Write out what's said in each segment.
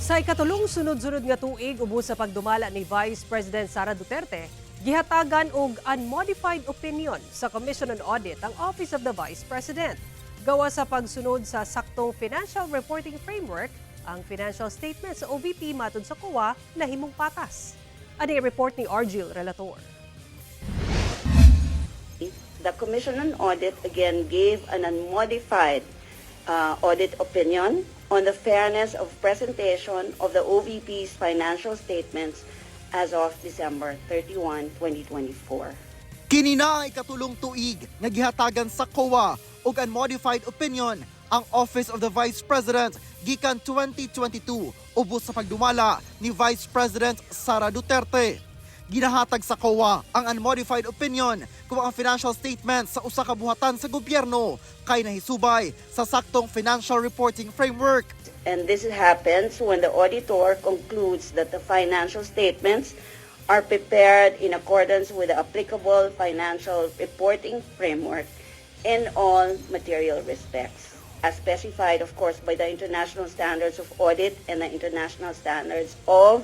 Sa ikatulong sunod-sunod nga tuig ubos sa pagdumala ni Vice President Sara Duterte, gihatagan og unmodified opinion sa Commission on Audit ang Office of the Vice President. Gawa sa pagsunod sa saktong financial reporting framework, ang financial statement sa OVP matud sa COA nahimong patas. Ani report ni Argil Relator. The Commission on Audit again gave an unmodified audit opinion on the fairness of presentation of the OVP's financial statements as of December 31, 2024. Kini na ang ikatulong tuig nga gihatagan sa COA og unmodified opinion ang Office of the Vice President gikan 2022 ubos sa pagdumala ni Vice President Sara Duterte. Ginahatag sa COA ang unmodified opinion kung ang financial statement sa usa ka buhatan sa gobyerno kay nahisubay sa saktong financial reporting framework. And this happens when the auditor concludes that the financial statements are prepared in accordance with the applicable financial reporting framework in all material respects, as specified, of course, by the international standards of audit and the international standards of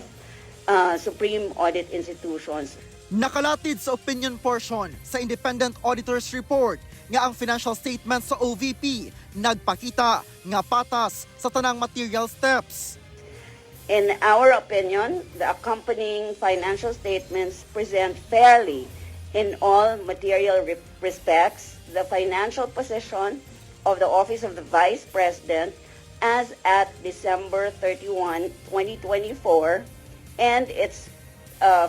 Supreme Audit Institutions. Nakalatid sa opinion portion sa Independent Auditors Report nga ang financial statement sa OVP nagpakita nga patas sa tanang material steps. In our opinion, the accompanying financial statements present fairly in all material respects the financial position of the Office of the Vice President as at December 31, 2024, and its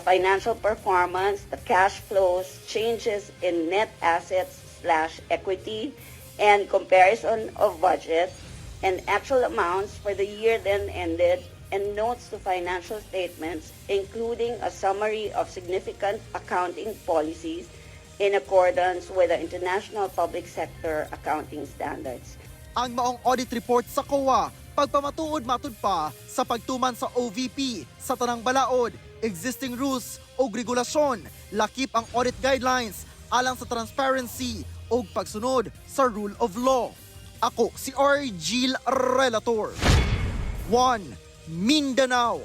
financial performance, the cash flows, changes in net assets/equity, and comparison of budget and actual amounts for the year then ended, and notes to financial statements, including a summary of significant accounting policies in accordance with the International Public Sector Accounting Standards. Ang maong audit report sa COA pagpamatuod matud pa sa pagtuman sa OVP sa tanang balaod, existing rules ug regulasyon, lakip ang audit guidelines alang sa transparency ug pagsunod sa rule of law. Ako si Argil Relator. 1 Mindanao.